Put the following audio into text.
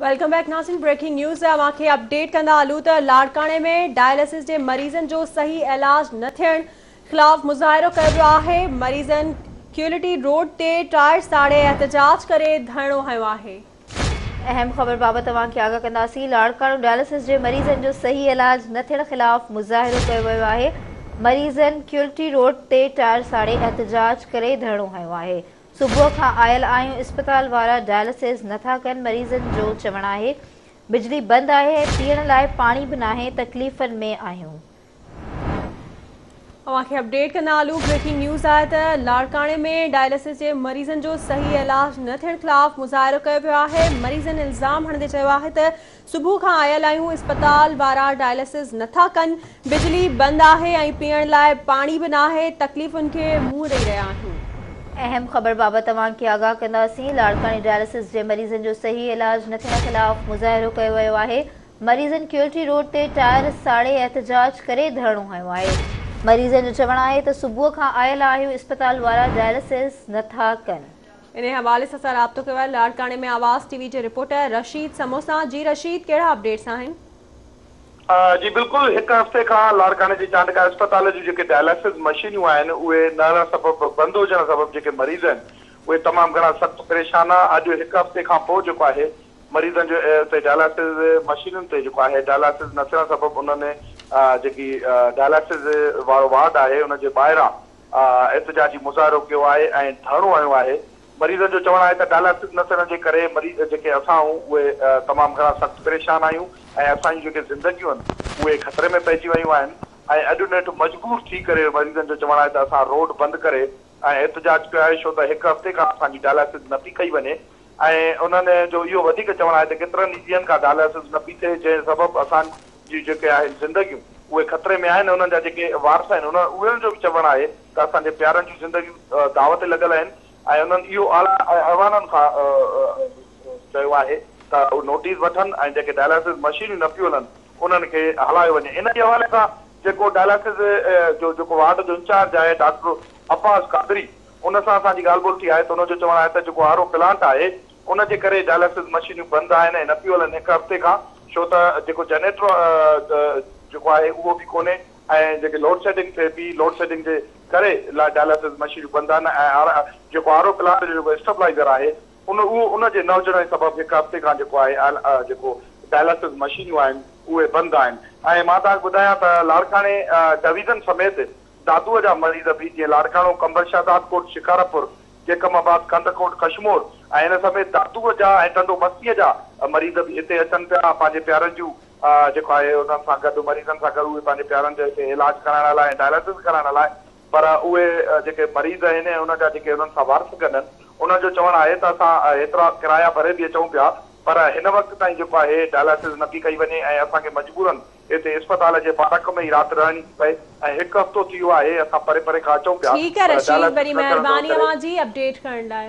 Welcome back ناظرين breaking news اوهان کي اپڊيٽ ڪندا هلون ته لاڙڪاڻي ۾ ڊائلسس جي مريضن جو صحيح علاج نه ٿيڻ خلاف مظاهرو ڪيو ويو آهي مريضن ڪيولٽي روڊ تي ٽائر ساڙي احتجاج ڪري ڌرڻو هنيو آهي. اهم خبر بابت اوهان کي آگاهه ڪنداسين لاڙڪاڻو ڊائلسس جي مريضن جو صحيح علاج نه ٿيڻ خلاف مظاهرو ڪيو ويو آهي مريضن ڪيولٽي روڊ تي ٽائر ساڙي احتجاج ڪري ڌرڻو هنيو آهي. صبح کان آيل آهيون اسپتال وارا ڊائلسز نٿا ڪن مريضن جو چوڻ آهي بجلي بند آهي ۽ پيئڻ لاء پاڻي به ناهي تڪليفن ۾ آهيون. اوهان کي اپڊيٽ ڪندا هلون بريڪنگ نيوز آهي ته لاڙڪاڻي ۾ ڊائلسز جي مريضن جو صحيح علاج نه ٿيڻ خلاف مظاهرو ڪيو ويو آهي مريضن الزام هڻندي چيو آهي ته صبح کان آيل آهيون اسپتال وارا ڊائلسز نٿا ڪن، بجلي بند آهي ۽ پيئڻ لاء پاڻي به ناهي، تڪليفن کي منهن ڏئي رهيا آهيون. اهم خبر بابت اوهان کي آگاهه ڪنداسين، لاڙڪاڻي ڊائلسز جي مريضن جو صحيح علاج نه ٿيڻ خلاف مظاهرو ڪيو ويو آهي، مريضن ڪيولٽي روڊ تي ٽائر ساڙي احتجاج ڪري ڌرڻو هنيو آهي، مريضن جو چوڻ آهي ته صبح کان آيل آهيون اسپتال وارا ڊائلسز نٿا ڪن. انهي حوالي سان اسان رابطو ڪيو آهي لاڙڪاڻي ۾ آواز ٽي وي جي رپورٽر رشيد سمون سان جي رشيد ڪهڙا اپڊيٽس آهن؟ جي بلڪل هڪ هفتي کان لاڙڪاڻي جي چانڊڪا اسپتال جون جيڪي ڊائلاسز مشينيون آهن اهي نه هلڻ سبب بند هجڻ سبب جيڪي مريض آهن اهي تمام گهڻا سخت پريشان آهن اڄ هڪ هفتي کان پوء جيڪو آهي مريضن جو اتي ڊائلاسز مشينن تي جيڪو آهي ڊائلاسز نه ٿيڻ سبب انهن جيڪي ڊائلاسز وارو وارڊ آهي ان جي ٻاهران احتجاجي مظاهرو ڪيو آهي ۽ ڌرڻو هنيو آهي، مريضن جو چوڻ آهي ته ڊائلاسز نه ٿيڻ جي ڪري مريض جيڪي اسان آهيون اهي تمام گهڻا سخت پريشان آهيون ۽ اسان جون جيڪي زندگيون آهن اهي خطري ۾ پئجي ويون آهن ۽ اڄ نيٺ مجبور ٿي ڪري مريضن جو چوڻ آهي ته اسان روڊ بند ڪري ۽ احتجاج ڪيو آهي ڇو ته هڪ هفتي کان اسان جي ڊائلاسز نه پئي ڪئي وڃي ۽ انهن جو اهو وڌيڪ چوڻ آهي ته ڪيترن ئي ڏينهن کان ڊائلاسز نه پئي ٿئي جنهن سبب اسان جون جيڪي آهن زندگيون اهي خطري ۾ آهن انهن جا جيڪي وارث آهن انهن جو به چوڻ آهي ته اسان جي پيارن جون زندگيون داء تي لڳل آهن ۽ انهن اهو اعليٰ ايوانن کان چيو آهي ته اهي نوٽيس وٺن ۽ جيڪي ڊائلاسز مشينيون نه پيون هلن انهن کي هلايو وڃي ان جي حوالي سان جيڪو ڊائلاسز جو جيڪو وارڊ جو انچارج آهي ڊاڪٽر عباس قادري ان سان اسان جي ڳالهه ٻولهه ٿي آهي ته ان جو چوڻ آهي ته جيڪو آر او پلانٽ آهي ان جي ڪري ڊائلاسز مشينيون بند آهن ۽ نه پيون هلن هڪ هفتي کان ڇو ته جيڪو جنريٽر جيڪو آهي اهو به ڪونهي ۽ جيڪي لوڊ شيڊنگ ٿئي پئي لوڊ شيڊنگ جي ڪري ڊائلاسز مشينيون بند آهن ۽ جيڪو آر او پلانٽ جو جيڪو اسٽبلائيزر آهي ان اهو ان جي نه هجڻ جي سبب هڪ هفتي کان جيڪو آهي جيڪو ڊائلاسز مشينيون آهن اهي بند آهن ۽ مان توهان کي ٻڌايان ته لاڙڪاڻي ڊويزن سميت دادوء جا مريض به جيئن لاڙڪاڻو، قمبر شهدادڪوٽ، شڪارپور، جيڪب آباد، ڪنڌڪوٽ، ڪشمور ۽ ان سميت دادوء جا ۽ ٽنڊو مستيء جا مريض به هتي اچن پيا پنهنجي پيارن جون جيڪو آهي انهن سان گڏ مريضن سان گڏ اهي پنهنجي پيارن جو هتي علاج ڪرائڻ لاء ۽ ڊائلاسز ڪرائڻ لاء پر اهي جيڪي مريض آهن ۽ انهن جا جيڪي انهن سان وارث گڏ آهن انهن جو چوڻ آهي ته اسان هيترا ڪرايا ڀري به اچون پيا پر هن وقت تائين جيڪو آهي ڊائلاسز نه پئي ڪئي وڃي ۽ اسان کي مجبورن هتي اسپتال جي پارڪ ۾ ئي رات رهڻي ٿي پئي ۽ هڪ هفتو ٿي ويو آهي اسان پري پري کان اچون پيا ٺيڪ آهي پر رشيد ڊائلاسز وڏي نه ٿيڻ مهرباني ڪري اوهان جي اپڊيٽ ڪرڻ لاء.